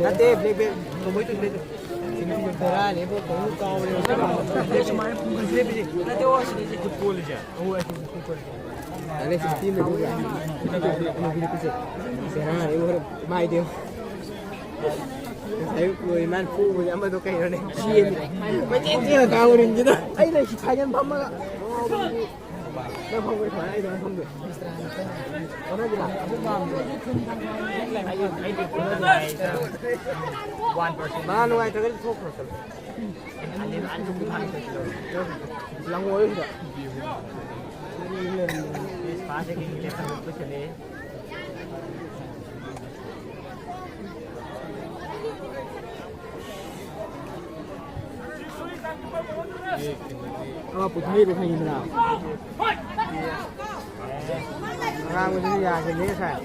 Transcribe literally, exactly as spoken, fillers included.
ꯅꯠꯇꯦ, ꯕ꯭ꯂꯦꯛ ꯕꯦꯜ, ꯀꯃꯣꯏ ꯇꯧꯗꯣꯏꯅꯣ? ꯕꯦꯔꯥꯅꯦꯕꯣ, ꯀꯩꯅꯣ ꯀꯥꯎꯔꯦ꯫ ꯁꯨꯃꯥꯏꯅ ꯄꯨꯡ ꯂꯦꯞꯄꯤꯁꯦ꯫ ꯅꯠꯇꯦ, ꯑꯣ, ꯁꯤꯗꯩꯁꯦ꯫ ꯐꯨꯠꯕꯣꯜꯁꯦ? ꯑꯣ, ꯑꯩ ꯐꯨꯠꯕꯣꯜ꯫ ꯗꯥꯏꯔꯦꯛ ꯁꯤꯛꯁꯇꯤꯟꯗ ꯄꯤꯕ꯭ꯔꯥ? ꯕꯦꯔꯥꯅꯦꯕꯣ, ꯃꯥꯏꯗꯤ꯫ ꯉꯁꯥꯏ ꯂꯣꯏ ꯃꯥꯅ ꯐꯨꯕꯁꯦ ꯑꯃꯗꯣ ꯀꯩꯅꯣꯅꯦ? ꯆꯦꯟ-, ꯀꯣꯏꯆꯦꯟ ꯆꯦꯜꯂ ꯀꯥꯎꯔꯤꯅꯤꯗ꯫ ꯑꯩꯅ ꯁꯤ ꯐꯥꯏꯅꯦꯜ ꯐꯝꯃꯒ꯫ ꯅꯪ ꯐꯝꯒ꯭ꯔꯦ, ꯁꯨꯃꯥꯏꯅ ꯑꯩ ꯑꯗꯨꯃꯥꯏꯅ ꯐꯝꯗꯣꯏ꯫ ꯑꯣꯟꯅꯁꯤꯔꯥ? ꯃꯥ ꯅꯨꯡꯉꯥꯏꯇ꯭ꯔꯒꯗꯤ ꯊꯣꯛꯈ꯭ꯔꯣ, ꯆꯠꯂꯣ꯫ ꯂꯪꯉꯣꯏ ꯁꯤꯗ꯫ ꯑꯃ ꯄꯨꯊꯣꯛꯏꯗꯣ ꯈꯪꯉꯤꯗꯅ꯫ ꯑꯉꯥꯡꯕꯗꯨꯗꯤ ꯌꯥꯈꯤꯗꯦ ꯉꯁꯥꯏ꯫